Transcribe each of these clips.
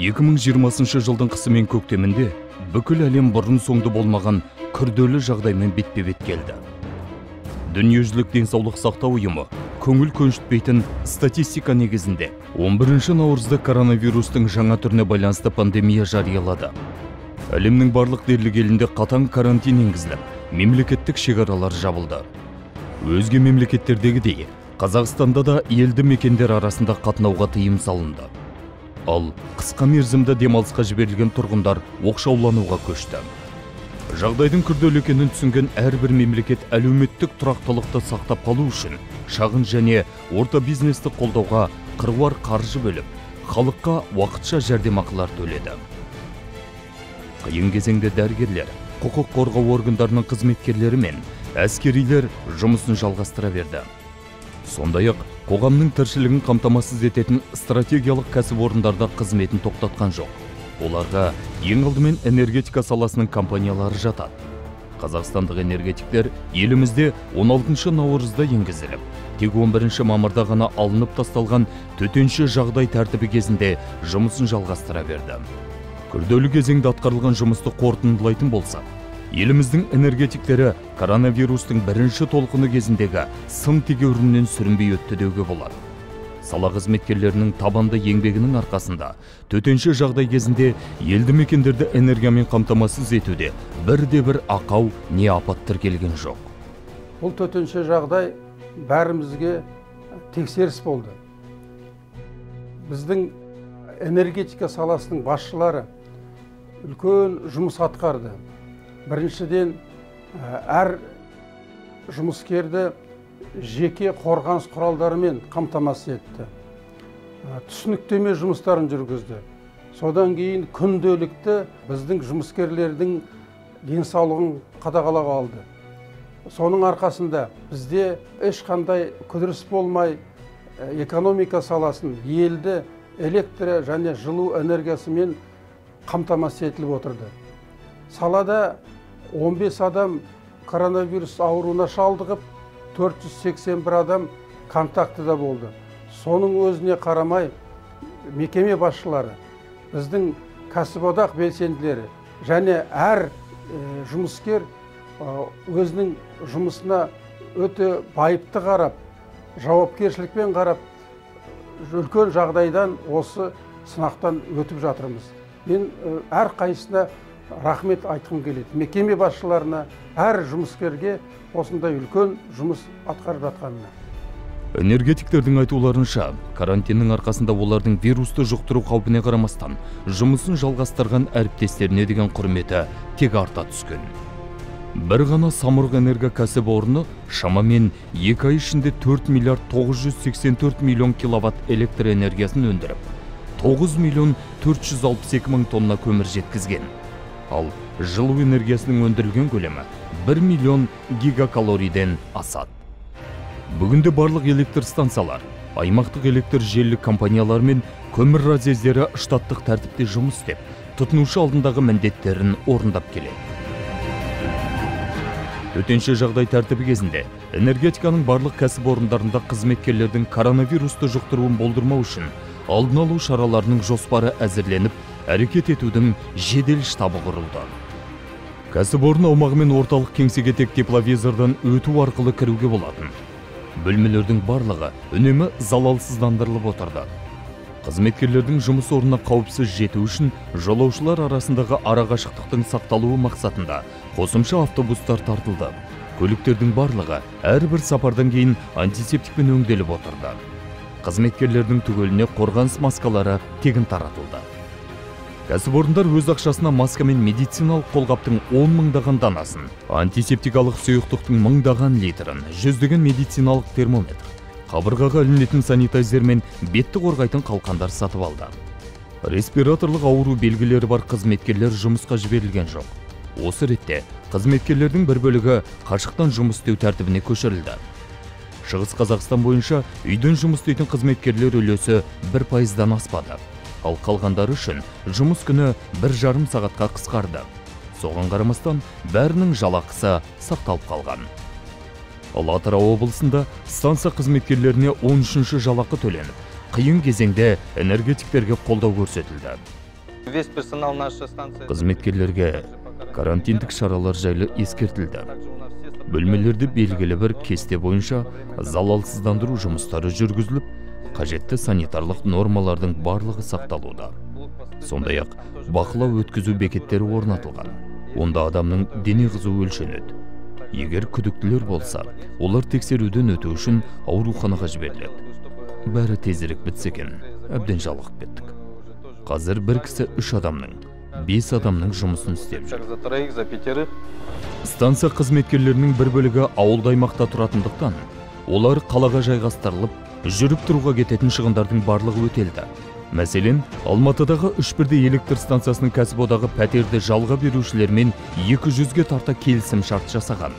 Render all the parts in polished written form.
2020 жылдың қысы мен көктемінде бүкіл әлем бұрын соңды болмаған күрделі жағдаймен бетпе-бет келді. Дүниежүзілік денсаулық сақтау ұйымы көңіл көншітпейтін статистика негізінде 11 наурызда коронавирустың жаңа түріне байланысты пандемия жариялады. Әлемнің барлық дерлік елінде қатаң карантин енгізіліп, мемлекеттік шекаралар жабылды. Өзге мемлекеттердегідей, Қазақстанда да елді мекендер арасында қатынауға тыйым салынды. Ал қысқа мерзімді демалысқа жіберілген тұрғындар оқшаулануға көшті. Жағдайдың күрделі екенін түсінген әрбір мемлекет әлеуметтік тұрақтылықты сақтап қалу үшін шағын және орта бизнесті қолдауға қыруар қаржы бөліп, халыққа уақытша жәрдемақылар төледі. Қиын кезеңде дәрігерлер, құқық қорғау органдарының қызметкерлері мен әскерилер жұмысын жалғастыра берді. Сондай-ақ, қоғамның тіршілігін қамтамасыз ететін стратегиялық кәсіпорындарда қызметін тоқтатқан жоқ. Оларға ең алдымен энергетика саласының компаниялары жатады. Қазақстандық энергетиктер елімізде 16 наурызда енгізіліп, тек 11 мамырда ғана алынып тасталған төтенше жағдай тәртібі кезінде жұмысын жалғастыра берді. Күрделі кезеңде атқарылған жұмысты қорытындылайтын болсақ, еліміздің энергетиктері коронавирустың бірінші толқыны кезіндегі сын тегеуріннен сүрінбей өтті деуге болады. Сала қызметкерлерінің табанды еңбегінің арқасында төтенше жағдай кезінде елді мекендерді энергиямен қамтамасыз етуде бірде-бір ақау не апат тіркелген жоқ. Бұл төтенше жағдай бәрімізге тексеріс болды. Біздің энергетика саласының басшылары үлкен жұмыс атқарды. Біріншіден, әр жұмыскерді жеке қорғаныс құралдарымен қамтамасыз етті. Түсініктеме жұмыстарын жүргізді. Содан кейін күнделікті біздің жұмыскерлердің денсаулығын қадағалауға алды. Соның арқасында бізде ешқандай кідіріс болмай, экономика саласын, елді электр және жылу энергиясымен қамтамасыз етіліп отырды. Салада 15 адам коронавирус ауруына шалдығып, 481 адам контактыда болды. Соның өзіне қарамай мекеме басшылары, біздің кәсіподақ белсенділері және әр жұмыскер өзінің жұмысына өте байыпты қарап, жауапкершілікпен қарап, үлкен жағдайдан осы сынақтан өтіп жатырмыз. Мен әр қайсысына рахмет айтқым келеді. Мекеме басшыларына, әр жұмыскерге осындай үлкен жұмыс атқарып жатқанына. Энергетиктердің айтуларынша, карантиннің арқасында олардың вирусты жұқтыру қаупіне қарамастан жұмысын жалғастырған әріптестеріне деген құрметі тек арта түскен. Бір ғана Самұрық Энерго кәсіпорны шамамен 2 ай ішінде 4 миллиард 984 миллион киловатт электр энергиясын өндіріп, 9 миллион 462 мың тонна көмір жеткізген. Ал жылу энергиясының өндірілген көлемі 1 миллион гигакалорийден асады. Бүгінде барлық электр станциялар, аймақтық электр желілік компаниялар мен көмір разъездері штаттық тәртіпте жұмыс істеп, тұтынушы алдындағы міндеттерін орындап келеді. Төтенше жағдай тәртібі кезінде энергетиканың барлық кәсіпорындарында қызметкерлердің коронавирусты жұқтыруын болдырмау үшін алдын алу шараларының жоспары әзірленіп, әрекет етудің жедел штабы құрылды. Кәсіпорын аумағы мен орталық кеңсеге тек тепловизордан өту арқылы кіруге болатын. Бөлмелердің барлығы үнемі залалсыздандырылып отырды. Қызметкерлердің жұмыс орнына қауіпсіз жету үшін жолаушылар арасындағы арақашықтықтың сақталуы мақсатында қосымша автобустар тартылды. Көліктердің барлығы әрбір сапардан кейін антисептикпен өңделіп отырды. Қызметкерлердің түгеліне қорғаныс маскалары тегін таратылды. Кәсіпорындар өз ақшасына маска мен медициналық қолғаптың 10 мыңдаған данасын, антисептикалық сұйықтықтың мыңдаған литрін, жүздеген медициналық термометр, қабырғаға ілінетін санитайзер мен бетті қорғайтын қалқандар сатып алды. Респираторлық ауру белгілері бар қызметкерлер жұмысқа жіберілген жоқ. Осы ретте қызметкерлердің бір бөлігі қашықтан жұмыс істеу тәртібіне көшірілді. Шығыс Қазақстан бойынша үйден жұмыс істейтін қызметкерлер үлесі 1%-дан аспады. Ал қалғандары үшін жұмыс күні 1,5 сағатқа қысқарды. Соған қарамастан бәрінің жалақысы сақталып қалған. Ал Атырау облысында станция қызметкерлеріне 13-ші жалақы төленіп, қиын кезеңде энергетиктерге қолдау көрсетілді. Весь персонал нашей станции. Қызметкерлерге карантиндік шаралар жайлы ескертілді. Бөлмелерде белгілі бір кесте бойынша залалсыздандыру жұмыстары жүргізіліп, қажетті санитарлық нормалардың барлығы сақталуда. Сондай-ақ бақылау өткізу бекеттері орнатылған. Онда адамның дене қызуы өлшенеді. Егер күдіктілер болса, олар тексеруден өту үшін ауруханаға жіберіледі. Бәрі тезірек бітсе екен, әбден жалығып кеттік. Қазір бір кісі үш адамның, 5 адамның жұмысын істеп жүр. Так, за троих, за пятерых. Станция қызметкерлерінің бір бөлігі ауылды аймақта тұратындықтан, олар қалаға жайғастырылып, жүріп тұруға кететін шығындардың барлығы өтелді. Мәселен, Алматыдағы үш бірдей электр станциясының кәсіподағы пәтерді жалға берушілермен 200-ге тарта келісім шарт жасаған.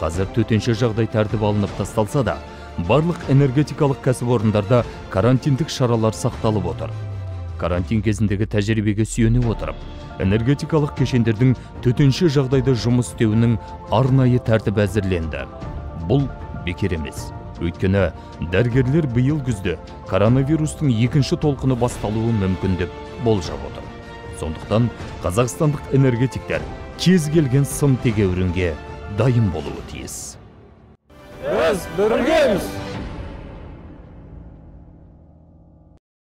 Қазір төтенше жағдай тәртібі алынып тасталса да, барлық энергетикалық кәсіпорындарда карантиндік шаралар сақталып отыр. Карантин кезіндегі тәжірибеге сүйене отырып, энергетикалық кешендердің төтенше жағдайда жұмыс істеуінің арнайы тәртібі әзірленді. Бұл бекер емес. Өйткені дәрігерлер биыл күзде коронавирустың екінші толқыны басталуы мүмкін деп болжап отыр. Сондықтан қазақстандық энергетиктер кез келген сын тегеурінге дайын болуы тиіс. Біз біргеміз!